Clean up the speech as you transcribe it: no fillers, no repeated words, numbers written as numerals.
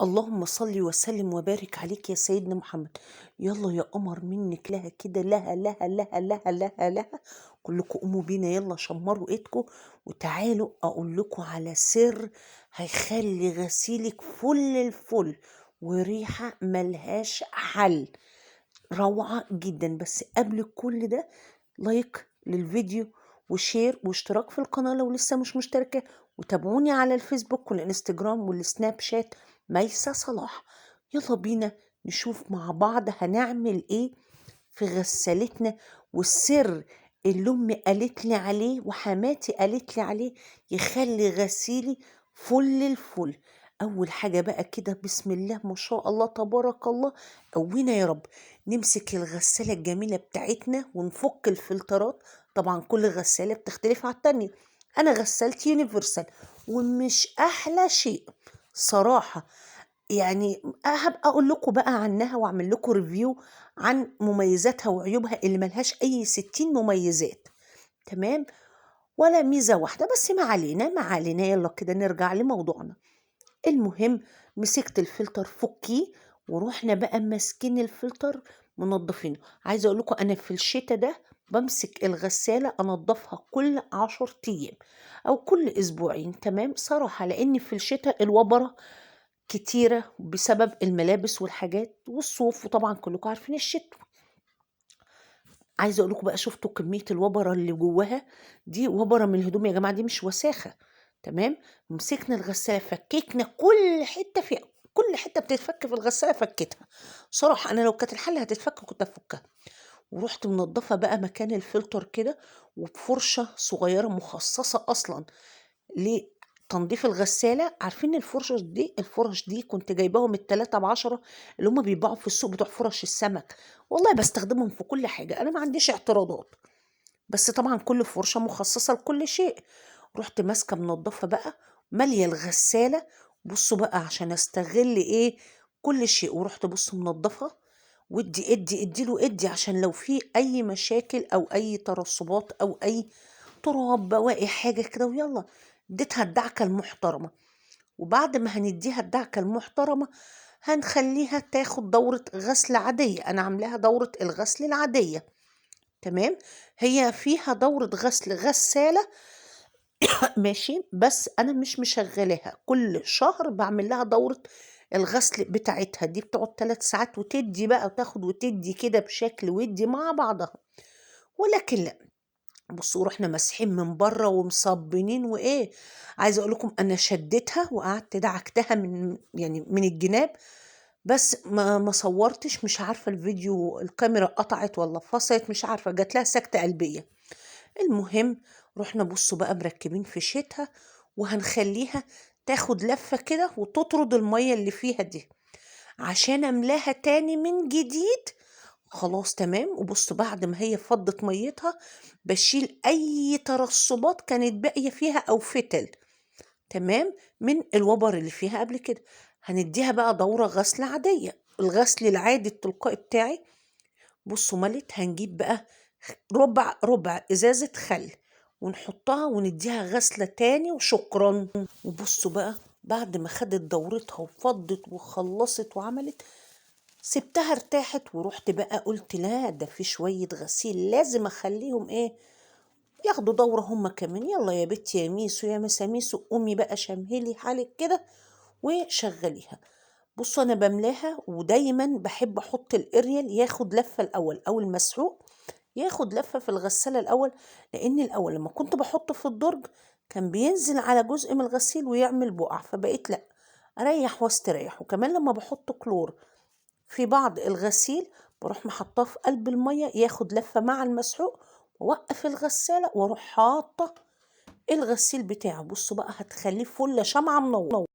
اللهم صل وسلم وبارك عليك يا سيدنا محمد. يلا يا قمر منك لها كده، لها لها لها لها لها لها، كلكم قوموا بينا، يلا شمروا ايدكم وتعالوا اقول لكم على سر هيخلي غسيلك فل الفل وريحة ملهاش حل، روعة جدا. بس قبل كل ده like للفيديو و share واشتراك في القناة لو لسه مش مشتركة، وتابعوني على الفيسبوك والانستجرام والسناب شات ميسة صلاح. يلا بينا نشوف مع بعض هنعمل ايه في غسالتنا، والسر اللي امي قالت لي عليه وحماتي قالت لي عليه يخلي غسيلي فل الفل. اول حاجة بقى كده بسم الله ما شاء الله تبارك الله، قوينا يا رب، نمسك الغسالة الجميلة بتاعتنا ونفك الفلترات. طبعا كل غسالة بتختلف على التانية، انا غسالتي يونيفرسال ومش احلى شيء صراحة، يعني هبقى اقول لكم بقى عنها واعمل لكم review عن مميزاتها وعيوبها اللي ملهاش اي 60 مميزات، تمام، ولا ميزة واحدة، بس ما علينا ما علينا. يلا كده نرجع لموضوعنا. المهم مسكت الفلتر فكيه، وروحنا بقى ماسكين الفلتر منضفينه. عايزه اقول لكم انا في الشتاء ده بمسك الغسالة انضفها كل 10 ايام او كل اسبوعين، تمام، صراحة، لان في الشتاء الوبره كتيرة بسبب الملابس والحاجات والصوف، وطبعا كلكم عارفين الشتاء. عايزه اقول لكم بقى شفتوا كمية الوبره اللي جواها دي، وبره من الهدوم يا جماعة، دي مش وساخة، تمام. مسكنا الغسالة فككنا كل حتة فيها، كل حتة بتتفك في الغسالة فكتها صراحة، انا لو كانت الحلة هتتفك كنت افكها. ورحت منضفه بقى مكان الفلتر كده، وبفرشه صغيرة مخصصة اصلا لتنظيف الغسالة. عارفين الفرش دي؟ الفرش دي كنت جايباهم 3 ب10 اللي هما بيبيعوا في السوق بتوع فرش السمك، والله بستخدمهم في كل حاجة، انا ما عنديش اعتراضات، بس طبعا كل فرشه مخصصة لكل شيء. رحت ماسكه منضفه بقى ماليه الغسالة، بصوا بقى عشان استغل ايه كل شيء. ورحت بصوا منضفه ودي ادي ادي له ادي، عشان لو في اي مشاكل او اي ترسبات او اي تراب بواقي حاجة كده، ويلا اديتها الدعكه المحترمة. وبعد ما هنديها الدعكه المحترمة هنخليها تاخد دوره غسل عادية، انا عاملاها دوره الغسل العادية، تمام. هي فيها دوره غسل غسالة ماشي، بس انا مش مشغلاها، كل شهر بعمل لها دوره الغسل بتاعتها دي، بتقعد 3 ساعات وتدي بقى وتاخد وتدي كده بشكل ودي مع بعضها. ولكن لا بصوا رحنا ماسحين من بره ومصبنين وايه، عايزه اقول لكم انا شدتها وقعدت دعكتها من يعني من الجناب، بس ما صورتش، مش عارفه الفيديو الكاميرا قطعت ولا فصلت، مش عارفه، جات لها سكته قلبية. المهم رحنا بصوا بقى مركبين فيشتها، وهنخليها تاخد لفه كده وتطرد المية اللي فيها دي عشان املاها تاني من جديد. خلاص تمام. وبصوا بعد ما هي فضت ميتها بشيل اي ترسبات كانت باقية فيها او فتل، تمام، من الوبر اللي فيها قبل كده. هنديها بقى دوره غسل عادية، الغسل العادي التلقائي بتاعي. بصوا ملت، هنجيب بقى ربع ازازة خل ونحطها ونديها غسله تاني وشكرا. وبصوا بقى بعد ما خدت دورتها وفضت وخلصت وعملت، سبتها ارتاحت، ورحت بقى قلت لا ده في شوية غسيل لازم اخليهم ايه ياخدوا دورة هما كمان. يلا يا بنتي يا ميسو يا مساميسو قومي بقى شمهلي حالك كده وشغليها. بصوا انا بملاها، ودايما بحب احط الاريال ياخد لفة الاول او المسحوق ياخد لفة في الغسالة الاول، لان الاول لما كنت بحطه في الدرج كان بينزل على جزء من الغسيل ويعمل بقع، فبقيت لا اريح واستريح. وكمان لما بحط كلور في بعض الغسيل بروح محطاه في قلب المية ياخد لفة مع المسحوق، ووقف الغسالة واروح حاطة الغسيل بتاعه. بصوا بقى هتخليه فله شمعة منورة.